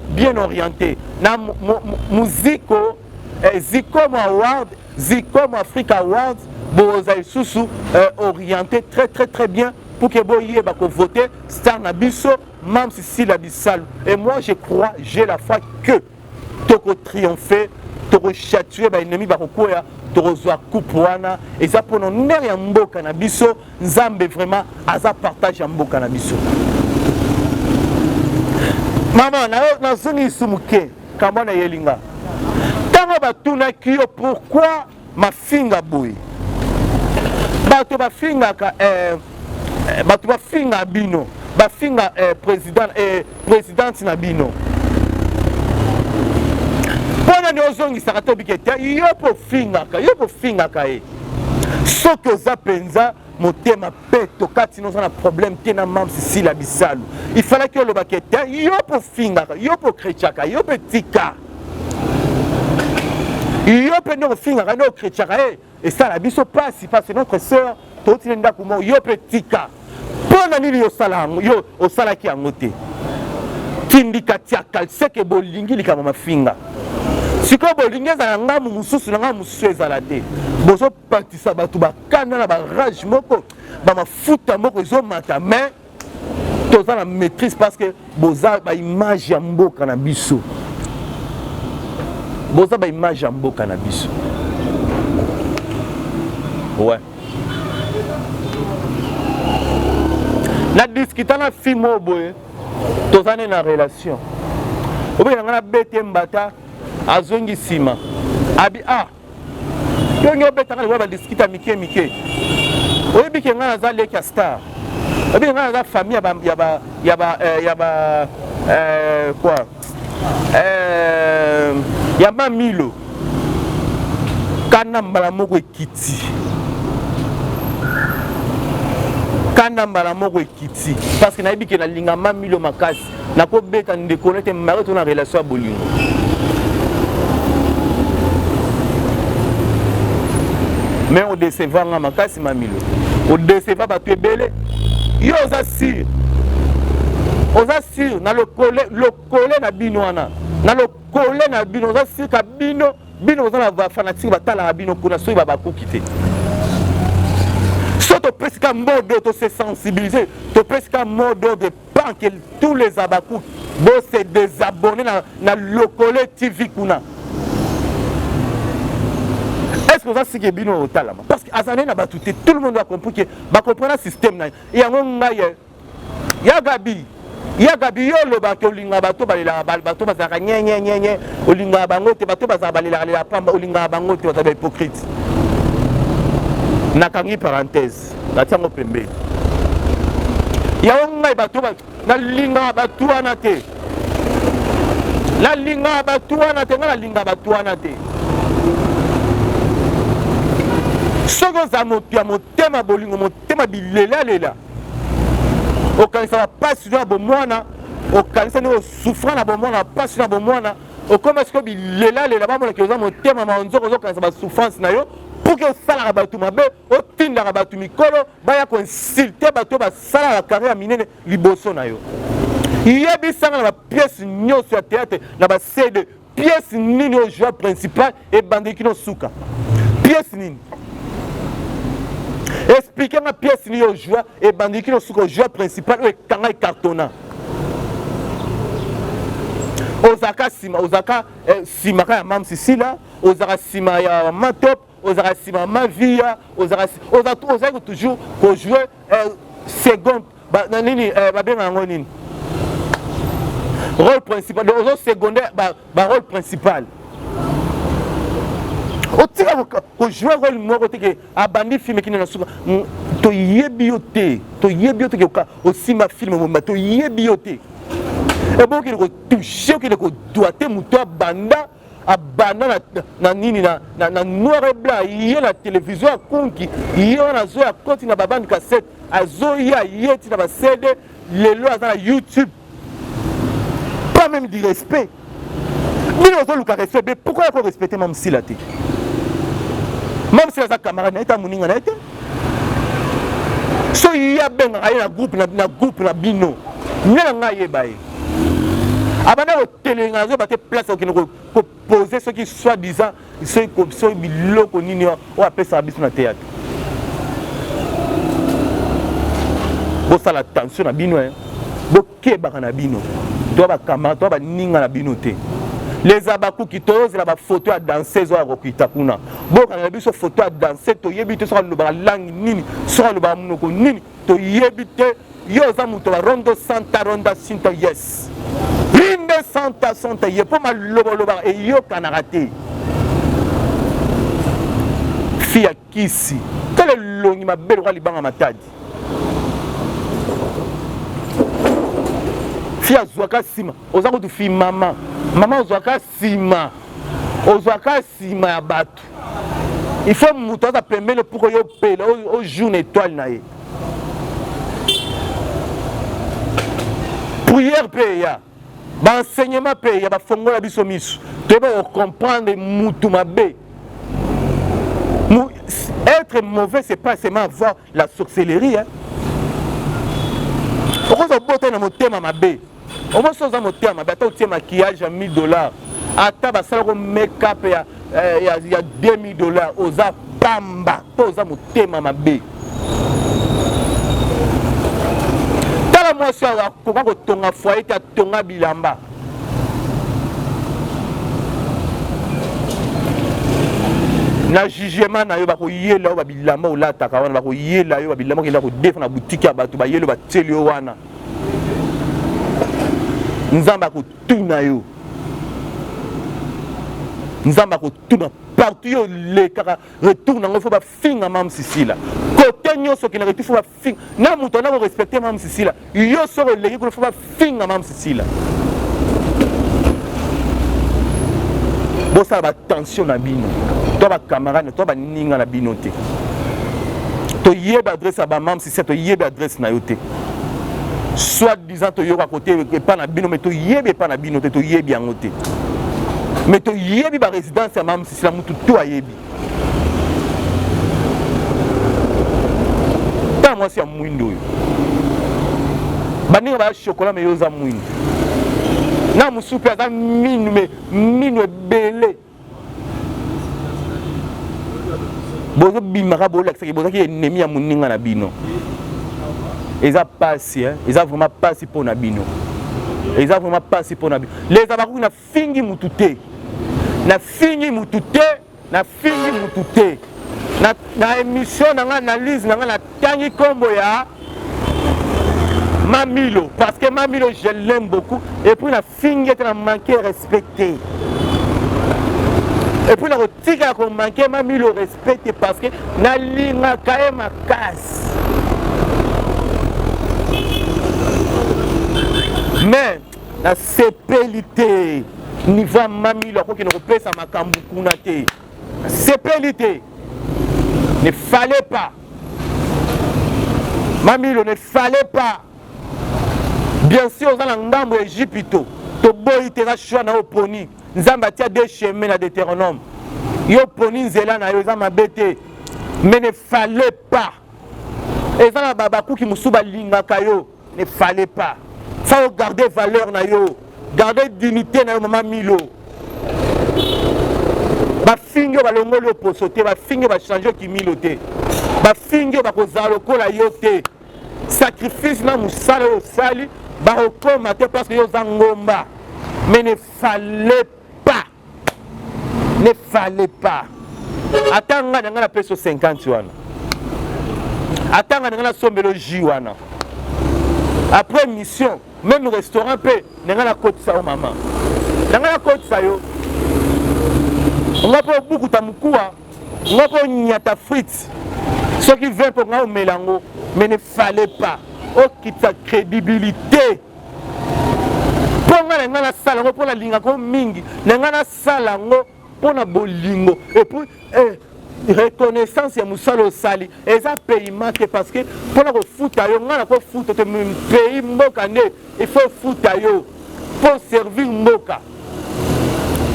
bien orienté na muziko Zikomo Award, Zikomo Africa Awards, boza lisusu orienté très très très bien pour que boyeba ko voter star na biso Mams Sila Bisalu. Et moi je crois, j'ai la foi que toko triompher, toko châtier ba ennemis bakokwea, tokozwa coupe wana. Eza pona honneur ya mboka na biso. Nzambe vraiment aza partage ya mboka na biso. Mama, nazongi lisusu moke kambo na yelinga. Ntango batunaki yo pourquoi mafinga boye, bato bafingaka bato bafinga bino, bafinga présidente na bino, mpona nini ozongisaka te obike te? Yo mpo ofingaka, yo mpo ofingaka ye. Soki oza mpenza motema peto kati noza na problème te na Mams Sila Bisalu, il fallait olobaka ete yo mpo ofingaka, yo mpo okretiaka, yo mpe tika, yo mpe nde ofingaka nde okretiaka ye, esala biso pasi parce que notre sœur totini ndako moko, yo mpe tika. Mpo na nini osala yango? Yo osalaki yango te. Tindika tiaka seke bolingi likambo mafinga. Sikoyo bolingi ezala ngambu mosusu na ngambu mosusu ezala te. Bozopatisa bato bakanda na barage moko, bamafuta moko ezomata, mais toza na maîtrise parce que boza ba image ya mboka na biso. Boza ba image ya mboka na biso. Ouais. Na discuta na fille moko boye, toza ne na relation. Obenga nga na bete mbata, azongi nsima. Abi ah, yo ngi obetanga lokola ba discuta mike mike. Oyebi ke nga naza leki ya star. Oyebi ke nga naza famille ya ba, ya ba, ya ba, ya ba quoi? Ya Mamilo. Kana mbala moko ekiti. Kana mbala moko ekiti. Parce que nayebi ke nalinga Mamilo makasi. Nakobeta ndeko nete mari to na relation ya bolingo. Mais on décevra nga makasi Mamilo. On décevra bato ebele. Yo oza sûr. Oza sûr na lokole, lokole na bino wana. Na lokole na bino oza sûr ka bino, bino oza na ba fanatique batalaka bino kuna soki ba bakuki te. So topesi ka mot d'ordre, to se sensibiliser, topesi ka mot d'ordre pas que tous les abakuki bo se désabonner na Lokole TV kuna. Est-ce que oza sike bino otalama? Parce que azane na batu te, tout le monde a compris que ba comprendre système na yango ngai ya Gabi. Ya Gabi, yo olobaka olingaka bato balelaka, bato bazalaka nye, nye, nye, nye, olingaka bango te, bato bazalaka balelaka lela pamba, olingaka bango te, bazalaka hypocrite. Nakangi parenthèse, natia yango pembeni. Yango ngai bato nalingaka bato wana te. Nalingaka bato wana te, ngai nalingaka bato wana te. Soki oza moto ya motema bolingo, motema bilelalela, okanisa bapasi na bomwana, okanisa ndenge osouffra na bomwana, bapasi na bomwana, okoma sikoyo bilelalela, bamonaki oza motema mawa, nzoko ozokanisa basouffrance na yo pour que osalaka bato mabe, otindaka bato mikolo baya koinsulte bato basalaka carrière ya minene liboso na yo. Yebisanga na bapièce nyonso ya théâtre, na ba CD, pièce nini oyo joueur principal ebandeki no suka? Pièce nini? Expliquez nga pièce nini oyo joueur ebandeki no suka, joueur principal oyo ekanga ecartonna. Ozalaka nsima, ozalaka nsima kaka ya Mame Sisila, ozalaka nsima ya Matop, ozalaka nsima ya Mavia, ozalaki toujours kojouer seconde, ba, na nini babengaka yango nini? Rôle principal. Donc, ozo secondaire, ba, ba rôle principal. Otika ko jouer rôle moko te ke abandi film kino na suka. Toyebi yo te. Toyebi yo te ke osimba film mobimba. Toyebi yo te. E bon, okende ko toucher, okende ko doiter moto abanda, abanda na nini, na noir et blanc, ye na télévision ya kunki, ye wana azoya akoti na ba bande cassette, azoya ye ti na ba CD, lelo aza na YouTube. Pas même du respect. Bino ozoluka respect be pourquoi yako respecter Mam Sila te? Mam Sila aza camarade na ye ta moninga na ye te. So ye abengaka ye na groupe na, na groupe na bino. Nde na ngai ayeba ye. Abanda kotelenga azoyeba te place okende ko poser soki soit disant soki soki biloko nini oyo apesaka biso na théâtre. Bosala attention na bino eh. Bokebaka na bino. Toa ba camarade, toa ba ninga na bino te. Les abakuki toyozela ba photo ya danseuse oyo akokita kuna. Bokangela biso photo ya danse toyebi te soki alobaka langue nini, soki alobaka monoko nini, toyebi te. Yo oza moto ya rondo santa ronda sinta yes. Rinde santa santa ye mpo maloba olobaka eyokanaka te. Fille ya kisi. Tala elongi mabe lokola libanga matadi. Fi azwaka nsima oza kutu fi mama mama ozwaka nsima ozwaka nsima ya bato il faut moto aza pembeni pour yo pela ojour na étoile na ye prière mpe eya baenseignement mpe ya bafongola biso miso toyeba kocomprendre mutu mabe. Être mauvais c'est pas seulement avoir la sorcellerie hein. Okoza obota na motema mabe omosi oza motema mabe ata otie maquillage ya 1000 dollars ata basalako make up ya, eh, ya, ya 2000 dollars oza pamba mpo oza motema mabe. Tala mwasi oyo akoka kotonga foyer te atonga bilamba. Na jugement na yo bakoyela yo babilamba olataka wana, bakoyela yo babilamba okenda kodefa na boutique ya bato, bayeli yo batieli yo wana. Nzambe akotuna yo, Nzambe akotuna partout yo olekaka retour nango faut bafinga mam sisila kote nyonso okendaka etu faut bafinga na moto ana korespecte mam sisila yo soki oleki kuna faut bafinga mam sisila bosala batension na bino to bacamarade to baninga na bino te toyebi adresse ya bamam sisila toyebi adresse na yo te soit disant toyoka kote epa na bino me toyebi epa na bino te toyebi yango te me toyebi baresidence ya mam sisila mutu to ayebi Tala mwasi ya mwindo oyo. Baninga ba chocolat mais yo oza mwindo. Na mosusu mpe aza minu mais minu ebele. Bozobimaka bolakisaki bozaki ennemi ya moninga na bino. Eza pasi hein? Eza vraiment pasi mpo na bino. Eza vraiment pasi mpo na bino. Les abakuki na fingi mutu te. Na fingi mutu te. Na fingi mutu te na, na emission na nga analyse na nga na tangi kombo ya Mamilo parce que Mamilo je l'aime beaucoup et puis na fingi ete na manquer respect te et puis na kotika ko manquer Mamilo respect te parce que nalingaka ye makasi mais nasepeli te niveau ya mamilo akokende kopesa makambo kuna te nasepeli te ne fallait pas mamilo ne fallait pas bien sûr oza na ngambo ya egypito toboyi te eza choix na yo oponi nzambe atia de chemin na deutéronome yo oponi nzela na yo eza mabe te mais ne fallait pas eza na bakuki mosusu balingaka yo Ne fallait pas. Faut garder valeur na yo, garder dignité na yo maman Milo. Bafingi yo balongoli yo poso te, bafingi yo bachange yo kimilo te, bafingi yo bakozala lokola yo te. Sacrifice na mosala oyo osali bakokoma te parce que yo oza ngomba. Mais ne fallait pas ne fallait pas ata nga na nga napesi yo 50 wana ata nga na nga nasombelo jus wana après mission même restaurant mpe na nga nakotisa yo mama na nga nakotisa yo nga mpe obukuta mokuwa nga mpe onyata frite soki 20 mpo nga omela yango mais ne fallait pas okitisa crédibilité mpo ngai na ngai nasala yango mpo nalingaka yo mingi na ngai nasala yango mpo na bolingo epuis eh, reconnaissance ya mosala osali eza paiement te parce que mpo na kofuta yo ngai nakofuta te pays mboka nde il faut futa yo mpo servir mboka.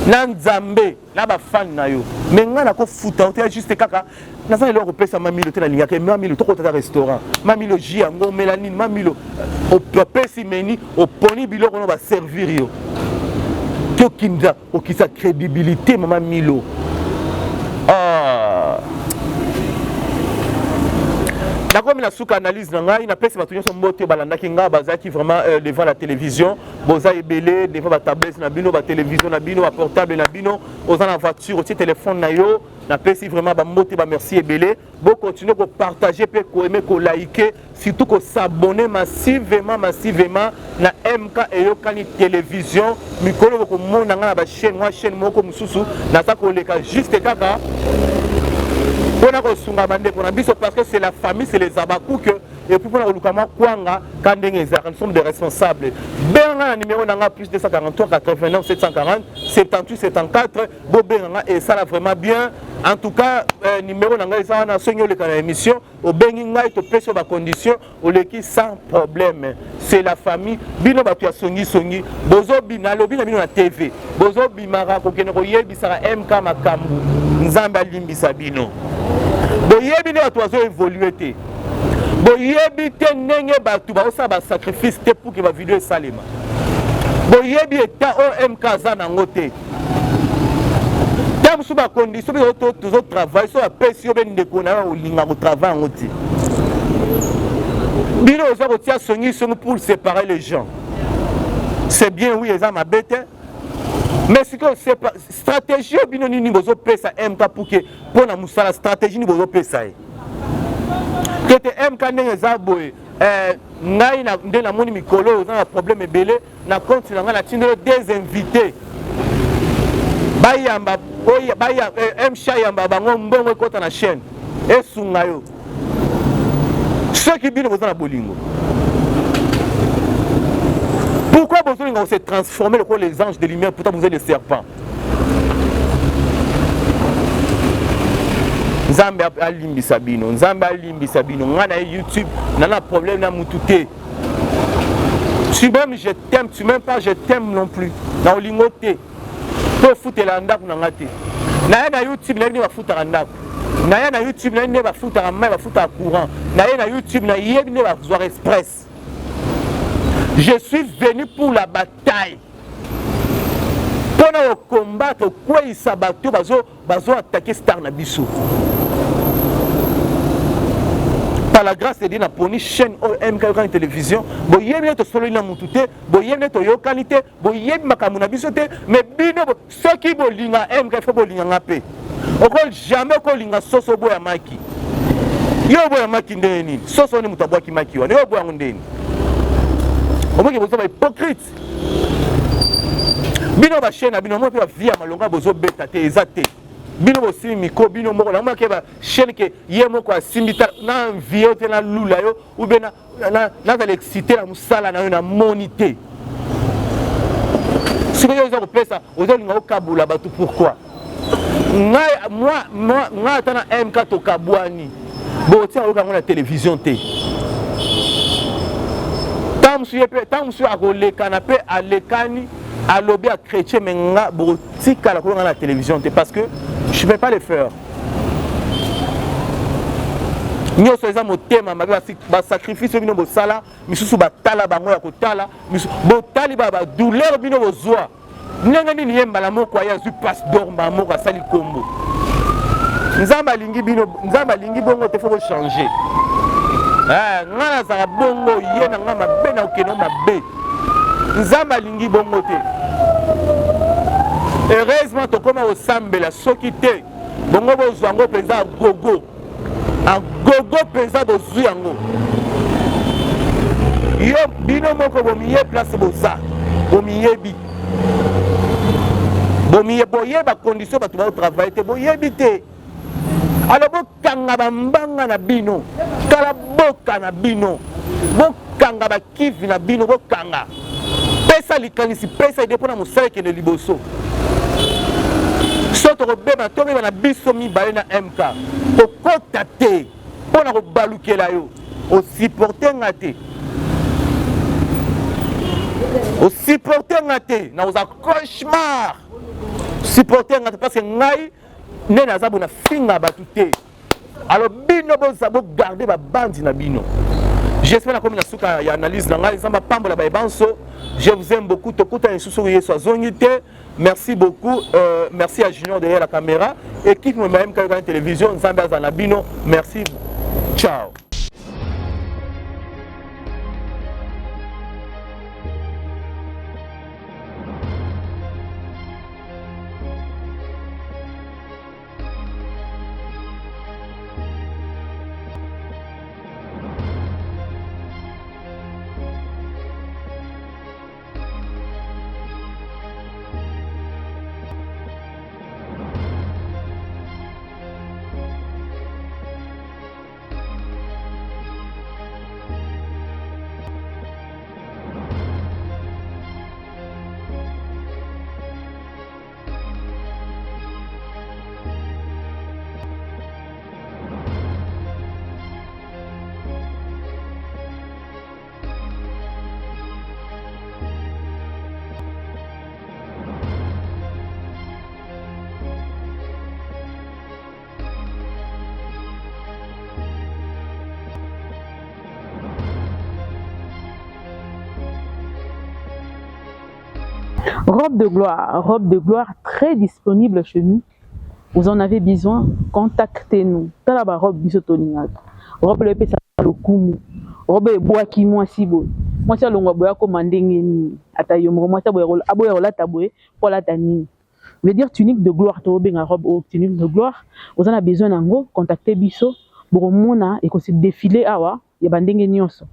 Na Nzambe na ba fan na yo. Mais nga nako futa yo te juste kaka naza na eloko kopesa mamilo te nalingaka ye mamilo tokota ta restaurant mamilo ji yango omela nini mamilo opesi meni oponi biloko no baservir yo tokinda okisa crédibilité mama milo ah. Nakomi na suka analyse na ngai, napesi bato nyonso mbote balandaki ngai, bazalaki vraiment euh, devant la télévision, boza ebele devant ba tablettes na bino, ba télévision na bino, ba portable na bino, oza na voiture, otie téléphone na yo, napesi vraiment ba mbote ba merci ebele. Bo continuer ko partager pe ko aimer ko liker, surtout ko s'abonner massivement massivement na MK Eyokani Télévision. Mikolo bokomona ngai na ba chaîne, mwa chaîne moko mosusu naza koleka juste kaka mpona kosunga bandeko na biso parce que c'est la famille, c'est les abakouk et puis mpona koluka mwa kwanga ka ndenge ezalaka, nous sommes des responsables. Benga ngai na numéro na ngai plus 243 89 740 78 74, bobenga ngai esala vraiment bien. En tout cas euh, numéro na ngai eza wana, soki oleka na émission obengi ngai, topesi yo bacondition, oleki sans problème. C'est la famille. Bino bato ya songisongi bozobima, alobi na bino na TV, bozobimaka kokende koyebisaka MK makambo, Nzambe alimbisa bino. Boyebi nde bato bazo évolue te, boyebi te ndenge bato baosala basacrifice te pour ke bavideo esalema, boyebi eta oyo MK aza nango te. Ntango mosusu bacondition biso tozotravaille, so bapesi yo mpe ndeko na yo olinga kotravaille yango te. Bino oza kotia songisongi pour séparer les gens, c'est bien, oui, eza mabe te, mais sikoyo stratégie oyo bino nini bozopesa MK pour ke mpo na mosala, stratégie nini bozopesa ye tete MK ndenge eza boye? Eh, ngai nde namoni mikolo oyo oza na problème ebele na compte na ngai, natindeli des invités bayamba eh, msha yamba bango, mbongo ekɔta na chaîne esunga yo. Soki bino boza na bolingo, pourquoi bozolinga kose transformer lokola les anges de lumière, pourtant vous êtes les serpents? Nzambe alimbisa bino, Nzambe alimbisa bino. Ngai na ye YouTube na na problème na mutu te. Tu m'aimes, je t'aime, tu m'aimes pas, je t'aime non plus. Na olingo te mpo ofutela ndako na ngai te. Naye na YouTube, nayebi nde bafutaka ndako. Naye na YouTube, nayebi nde bafutaka mai, bafutaka courant. Naye na YouTube, nayebi nde bazwaka express. Je suis venu pour la bataille, mpona kocombattre, kokweyisa bato bazo attaquer star na biso. Par la grâce de Dieu, naponi chaîne oyo MK Yokani Télévision. Boyebi nde tosololi na mutu te, boyebi nde toyokani te, boyebi makambo na biso te. Mais bino soki bolinga MK, faut bolinga nga mpe. Oko jamais okolinga soso oboya maki. Yo oboya maki ndenge nini? Soso wani moto abwaki maki wana, yo oboya yango ndenge nini? Omoki boza bahypocrite bino. Bachaîne na bino, mpo mpe bavie ya malonga bozobeta te, eza te. Bino bosimbi micro bino moko, namona ke bachaîne ke ye moko asimbi ta na envie yo te, nalula yo ou bien nazala excité na mosala na yo, namoni te. Soki oza kopesa, ozolinga okabola bato, pourquoi? Ngai, moi, ata na MK tokabwani, botia oyoka yango na télévision te. Ntango mosusu ye mpe, ntango mosusu akolekana mpe alekani, alobi ya chrétien, mais nga botikala koyoka na télévision te, parce que je peux pas le faire. Nyonso eza motema mabe. Basacrifice bino bosala, misusu batala bango ya kotala, botali ba badouleur bino bozwa ndenge nini. Ye mbala moko aye azwi passe d'or, mbala moko asali kombo. Nzambe alingi bino, Nzambe alingi bongo te, faut kochange. Nga nazala bongo, ye na nga mabe na okende mabe, Nzambe alingi bongo te. Heureusement tokóma kosambela, soki te bongo bozwa yango mpenza agogo agogo mpenza, bozwi yango yo bino moko bomiye place boza, bomiyebi, bomiye, boyeba condition bato baotravaille te, boyebi te. Alors bokanga bambanga na bino, kala boka na bino, bokanga bakivi na bino, bokanga. Pesa likanisi, pesa idée mpona mosala ekende liboso. So tokobeba, tobeba na biso mibale na MK. Kokota te mpo na kobalukela yo, osupporte nga te, osupporte nga te, nakozala cauchemar. Supporter nga te parce que ngai nde naza bona finga bato te. Alors bino boza bo garder ba bandi na bino. J'espère nakomi na suka ya analyse na ngai. Nzambe apambola baye banso. Je vous aime beaucoup. Tokutana lisusu soki Yesu azongi te. Merci beaucoup. Euh, merci à Junior derrière la caméra. Équipe Momayem Kayokani Télévision. Nzambe azala na bino. Merci. Ciao. Robe de gloire, robe de gloire très disponible chez nous. Vous en avez besoin, contactez-nous. Tala ba robe biso tolingaka. Robe le pesa lokumu. Robe ebwaki mwasi boye. Mwasi alongwa boye akoma ndenge nini? Ata yo moko mwasi aboya aboya kolata boye po alata nini? Veut dire tunique de gloire tobenga robe oyo tunique de gloire. Oza na besoin nango, contactez biso. Bokomona ekosi défiler awa ya ba ndenge nyonso.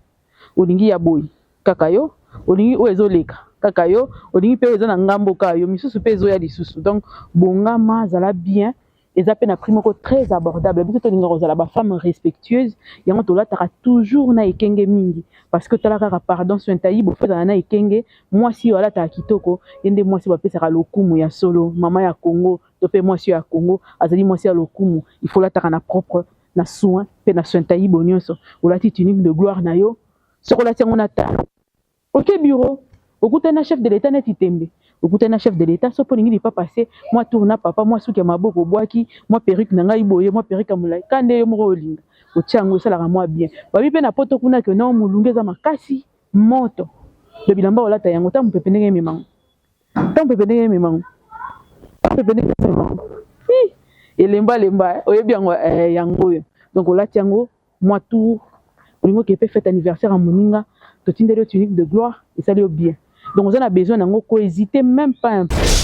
Olingi ya boye kaka yo, olingi oyo ezoleka kaka yo, olingi pe oyo eza na ngambo kaka yo, misusu pe ezoya lisusu. Donc bongama, zala bien, eza pe na prix moko très abordable. Biso tolingaka kozala ba femmes respectueuses, yango tolataka toujours na ekenge mingi parce que tala kaka pardon Sointayi faut ezala na ekenge, mwasi oyo alataka kitoko ye nde mwasi bapesaka lokumu ya solo. Mama ya Congo to pe mwasi oyo ya Congo azali mwasi ya lokumu, il faut olataka na propre na soin pe na sointayibo nionso olati tunique de gloire na yo soki olati yango na talon oke bureau okutani na chef de l'etat neti tembe okutani na chef de l'etat soki olingi lipapa se mwa tour na papa mwa suki ya maboko obwaki mwa perruque na ngai boye mwa perruque ya molai ka nde yo moko olinga otia yango esalaka mwa bien babi pe na poto kuna ke non molunge eza makasi moto de bilamba olata yango ta mopepe ndenge ememango Ntango pepe ndenge emema ngo. Pepe ndenge emema ngo. Elemba lemba eh, oyebi yango eh, yango oyo. Donc olati yango mwa tour olingi okende mpe fete anniversaire ya moninga totindeli yo tunique de gloire esali yo bien. Donc oza na besoin na yango ko hésiter même pas un peu.